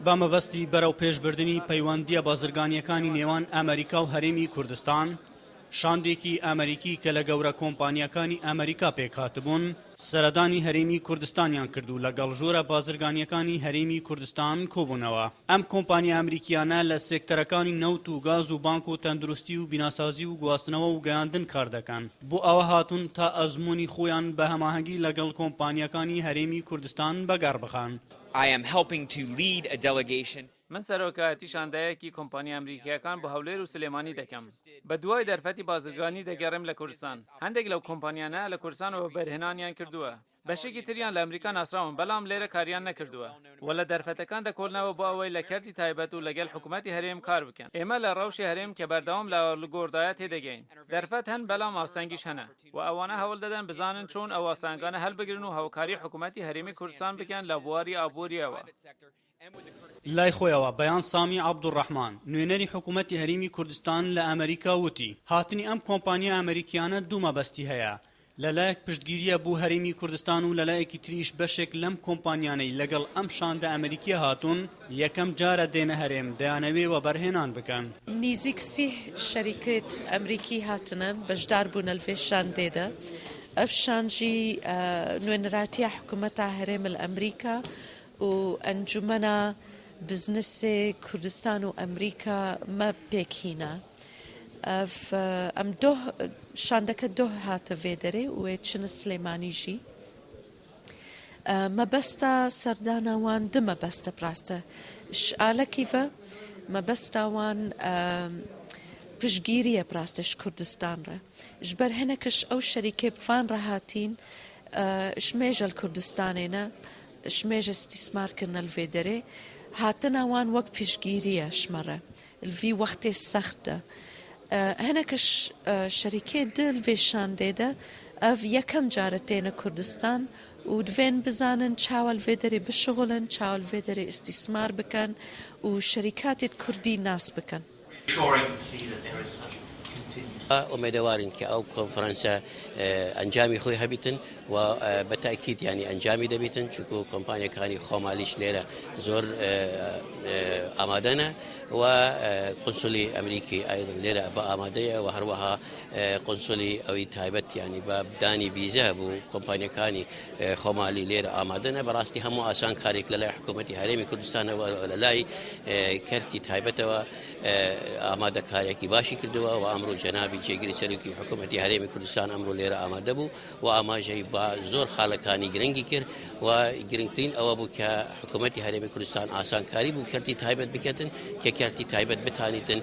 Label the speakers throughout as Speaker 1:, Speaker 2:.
Speaker 1: بە مەبەستی بەرەوپێشبردنی پەیوەندییە بازرگانییەکانی نێوان ئەمەریکا و هەرێمی کوردستان، شاندێکی ئەمەریکی کە لە گەورە کۆمپانیاکانی ئەمەریکا پێکهاتبوون، سەردانی هەرێمی کوردستانیان کرد و لەگەڵ ژوورە بازرگانییەکانی هەرێمی کوردستان کۆبوونەوە. ئەم کۆمپانیا ئەمریکییانە لە سێکتەرەکانی نەوت و گاز و بانک و تەندروستی و بیناسازی و گواستنەوە و گەیاندن کار دەکەن. بۆ ئەوە هاتوون تا ئەزموونی خۆیان بە هەماهەنگی لەگەڵ کۆمپانیاکانی هەرێمی کوردستان بەگەڕ بخەن.
Speaker 2: I am helping to lead a delegation.
Speaker 3: من سەرۆکایەتی شاندایەکی کۆمپانیا ئەمریکییەکان بۆ هەولێر و سلێمانی دەکەم. بەدوای دەرفەتی بازرگانی دەگەڕێم لە کوردستان. هەندێک لەو کۆمپانیانە لە کوردستان وەبەرهێنانیان کردووە. بەشێکی تریان لە ئەمریکا ناسراون بەڵام لێرە کاریان نەکردووە و لە دەرفەتەکان دەکۆڵنەوە بۆ ئەوەی لە کەرتی تایبەت و لەگەل حکومەتی هەرێم کار بکەن. ئێمە لە ڕەوشی هەرێم کە بەردەوام لە ئاڵوگۆڕدایە تێدەگەین. دەرفەت هەن بەڵام ئاستەنگیش هەنە و ئەوانە هەوڵ دەدەن بزانن چۆن ئەو ئاستەنگانە هەڵبگرن و هاوکاری حکومەتی هەرێمی کوردستان بکەن لە بواری ئابوورییەوە.
Speaker 1: لای خۆیەوە بەیان سامی عەبدولڕەحمان، نوێنەری حکومەتی هەرێمی کوردستان لە ئەمەریکا وتی، هاتنی ئەم کۆمپانیا ئەمەریکیانە دوو مەبەستی هەیە، لەلایەک پشتگیرییە بۆ هەرێمی کوردستان و لەلایەکی تریش بەشێک لەم کۆمپانیانەی لەگەڵ ئەم شاندە ئەمەریکییە هاتوون یەکەم جارە دێنە هەرێم دەیانەوێ وەبەرهێنان بکەن.
Speaker 4: نیزیک سی شەریکەت ئەمریکی هاتنە بەشدار بوونە لڤێ شاندێ دە. ئەڤ شاند ژی نوێنەراتیا حکومەتا هەرێم ل ئەمریکا و ئەنجومەنا بزنسێ کوردستان و ئەمریکا مە پێک هینا. ئەڤ ئەم دۆه شاندەکە دۆه هاتە ڤێ دەرێ و وێ چنە سلێمانی ژی. مەبەستا سەردانا وان د مەبەستە پراستە ش ئالەکی ڤە مەبەستا وان پشتگیریە پراستە ش کوردستان ڕێ. ژبەر هەنەکش ئەو شەریکێ بفان ڕە هاتین ش مێژەل کوردستانێ نە ش مێژە ئستیسمار کرنە لڤێ دەرێ هاتنا وان وەک پشتگیریە شمەڕە لڤی وەختێ سەخت دە هەنەکش شەریکێ د لڤێ شاندێ دە ئەڤ یەکەم جارە تێنە کوردستان و دڤێن بزانن چاوە لڤێ دەرێ بشغلن چاوە لڤێ دەرێ ئستیسمار بکەن و شەریکاتێت کوردی ناس بکەن.
Speaker 5: ئومێدەوارین کە ئەو کۆنفرانسە ئەنجامی خۆی هەبیتن و بە تاکید ینی ئەنجامی دەبیتن چونکو کۆمپانیەکانی خۆمالیش لێرە زۆر ئامادەنە و قنسولی ئەمریکی ئایدن لێرە بە ئامادەیە و هەروەها قنسولی ئەوی تایبەت ینی بە دانی ڤیزە بوو کۆمپانیەکانی خۆمالی لێرە ئامادەنە بەڕاستی هەموو ئاسانکارێک لە لای حکوومەتی هەرێمی کوردستانەوە لە لای کەرتی تایبەتەوە ئامادەکارێکی باشی کردووە و ئەمڕۆ جەنابی جێگری سەرۆکی حکوومەتی هەرێمی کوردستان ئەمڕۆ لێرە ئامادە بوو و ئاماژەی بە زۆر خاڵەکانی گرنگی کرد و گرنگترین ئەوە بوو کە حکوومەتی هەرێمی کوردستان ئاسانکاری بوو کەرتی تایبەت بکەتن کە کەرتی تایبەت بتانیتن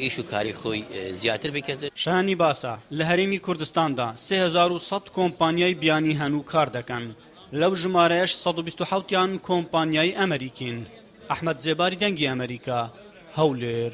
Speaker 5: ئیش و کاری خۆی زیاتر بکەتن.
Speaker 1: شایانی باسە، لە هەرێمی کوردستاندا 3100 کۆمپانیای بیانی هەن و کار دەکەن، لەو ژمارەیەش 127 یان کۆمپانیای ئەمەریکین. ئەحمەد زێباری دەنگی ئەمەریکا، هەولێر.